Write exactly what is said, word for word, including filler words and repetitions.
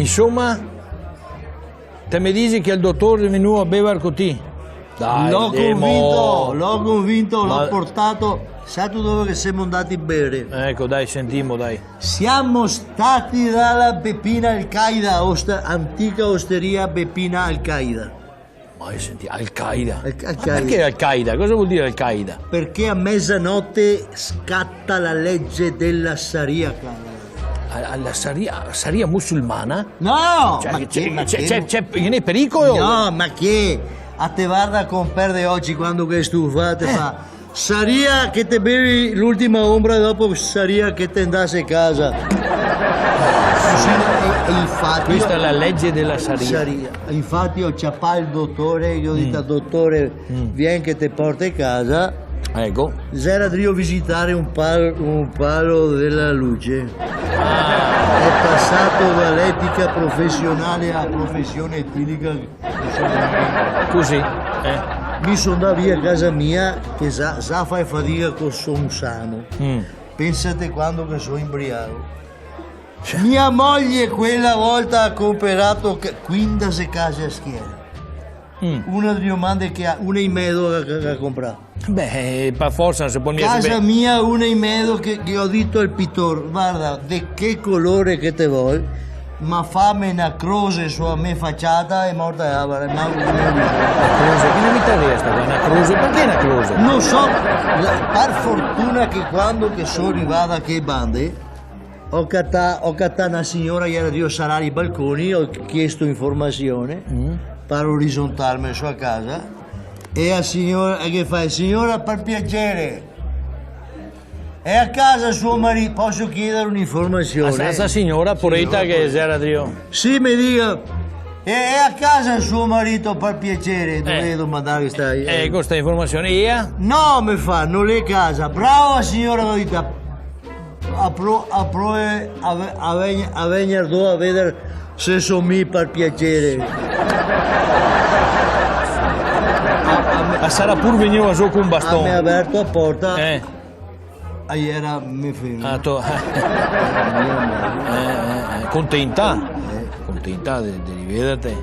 Insoma, te me disi che el dotor xe vegnù a bevar co ti? Dai, l'ho convinto, l'ho convinto, l'ho portato. Sa tu dove che semo ndati a bere? Eco, dai, sentimo, dai. Siamo stati dalla Beppina Al-Qaeda, osta-, antica osteria Beppina Al-Qaeda. Mai sentì, Al-Qaeda? Al-, Al-Qaeda. Ma perché Al-Qaeda? Cosa vuol dire Al-Qaeda? Perché a mezzanotte scatta la legge della Sharia, caro. A, a la Sharia, Sharia musulmana? No! Cioè, ma che, ma che, che, che, che ne pericolo? No, ma che? A te varda con per de oci quando che xe stufa, te fa: "Sharia che te bevi l'ultima ombra, dopo Sharia che te ndasi casa." Cusì, e, e infati... Questa è la legge della Sharia. Sharia. Infati go ciapà el dotore, ghe go dito: "Dotore, vien che te porto casa." Eco. Xera drio visitare un pal-, un palo della luce. Ah. Xe pasà da l'etica profesionale a profesion etilica. Cusì, eh. Mi so ndà via casa mia, che za, za fa fadiga co so sano. Mm. Pensate quando che so inbriago. Cioè. Mia moglie quela volta ga conperà ca-, quindese case a schiera. Mm. Una drio mande che ga, una e mezo che, che, che ga conprà. Beh, eh, par forsa no se pol mia... Casa mia, una e mezo che, che go dito al pitor: "Varda, de che colore che te vol, ma fame na croxe su la me faciata e morta e avara, ma..." Na croxe? Che novità xe sta qua? Na croxe? Perché na croxe? No so, la, par fortuna che quando che so rivà da che bande, go catà, go catà na siora che gera drio sarar i balconi, go chiesto informasion, mm, par orizontarme su la casa, e la siora che fa: "Siora, par piaser, xe a casa suo mari-, poso chieder un'informasion?" A sta, sta siora, poreta, che gera drio... Sì, me diga: "Xe, xe a casa suo marito, par piaser?" Eh. Dovevo domandar sta... Eh, co sta informasion, e ela? "No", me fa, "no l'è casa." "Brava siora", go dito. "Apro-, apro-, eh, a ve-, a vegn-, a vegner do a veder se so mi, par piaser." A, a me... A sarà pur vegnua zo co un baston. A me ga verto la porta. Eh. A gera me femena. Ah, to... Eh, eh, eh, contenta? Eh. Contenta de, de rivederte?